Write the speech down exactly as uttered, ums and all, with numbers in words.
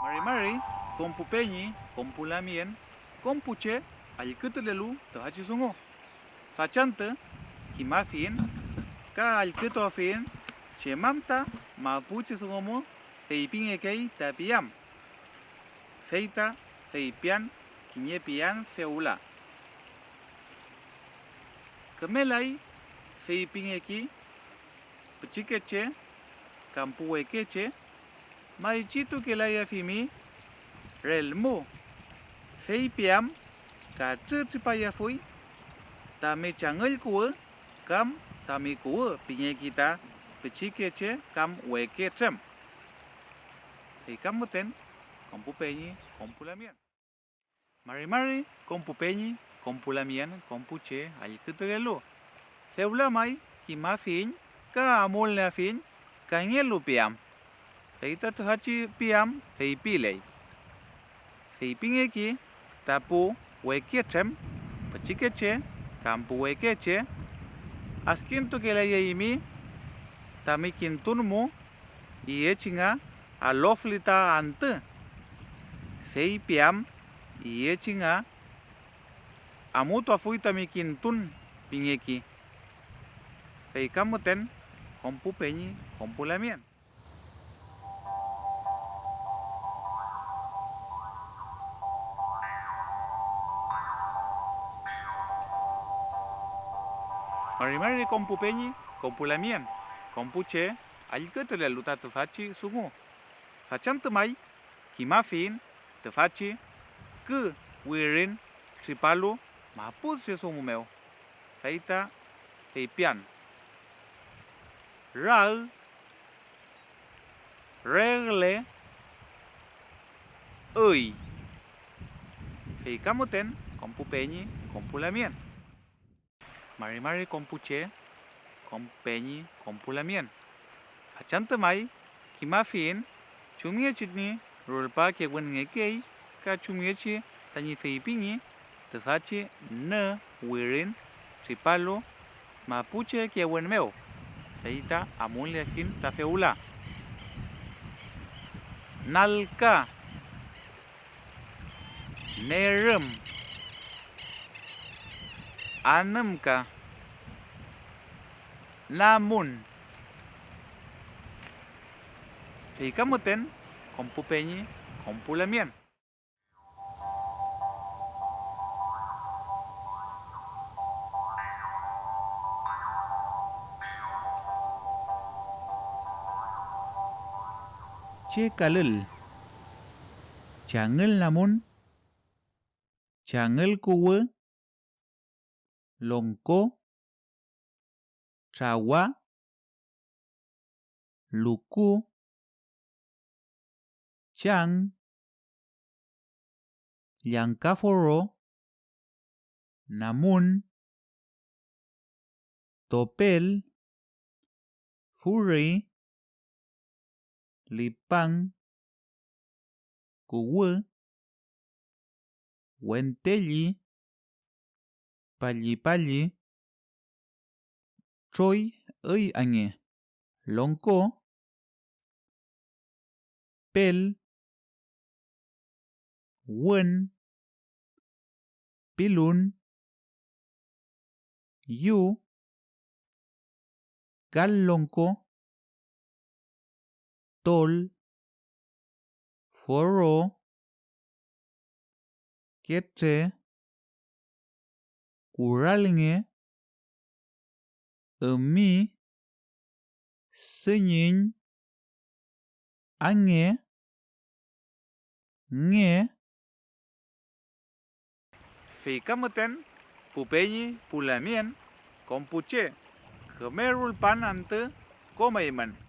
Mari mari, kom pu peñi, kom pu lamien, kom pu che allkütulelu tüfachi dungu. Fachantü kimafiyiñ ka allkütuafiyiñ chem am ta mapuche dungu mu feypingekey ta piam. Fey ta feypian kiñe piam fewla. Kümelay feypingeki pichikeche kam pu wekeche, maychitukelayafimi relmu, fey piam katrütripayafuy tami changüll kuwü kam tami kuwü pingeki ta pichikeche kam weke trem. Fey ka müten kom pu peñi, kom pu lamien. Mari mari kom pu peñi, kom pu lamien, kom pu che allkütulelu. Fewla may kimafiyiñ ka amulnieafiyiñ kangelu piam. Fey ta tüfachi piam feypiley: feypingeki ta pu weketrem, pichikeche kam pu wekeche, adkintukelayaymi tami kintun mu iyechi nga alofli ta antü, fey piam iyechi nga amutuafuy tami kintun pingeki. Fey ka müten kom pu peñi, kom pu lamien. Mari mari kom pu peñi, kom pu lamien, kom pu che allkütulelu ta tüfachi dungu. Fachantü may kimafiyiñ tüfachi kü wirin tripalu mapuche dungu mew, fey ta feypian: rag, regle, üy. Fey ka müten kom pu peñi, kom pu lamien. Mari mari kom pu che, kom peñi, kom pu lamien. Fachantü may kimafiyiñ chumngechi ñi rulpa kewünngekey ka chumngechi tañi feypingi tüfachi nü wirin tripalu mapuche kewün mew, fey ta amuleafiñ ta fewla: nalka, nerüm, anümka, namun. Fey ka müten kom pu peñi, kom pu lamien. Che kalül, changüll namun, changüll kuwü, longko, trawa, luku, chang, llangka foro, namun, topel, furi, lipang, kuwü, wentelli, pallipalli, troy üy ange, longko, pel, wün, pilun, yu, kal longko, tol, foro, ketre, kuralnge, ümi, süñiñ, ange, nge. Fey ka müten, pu peñi, pu lamien, kom pu che, küme rulpan antü kom eymün.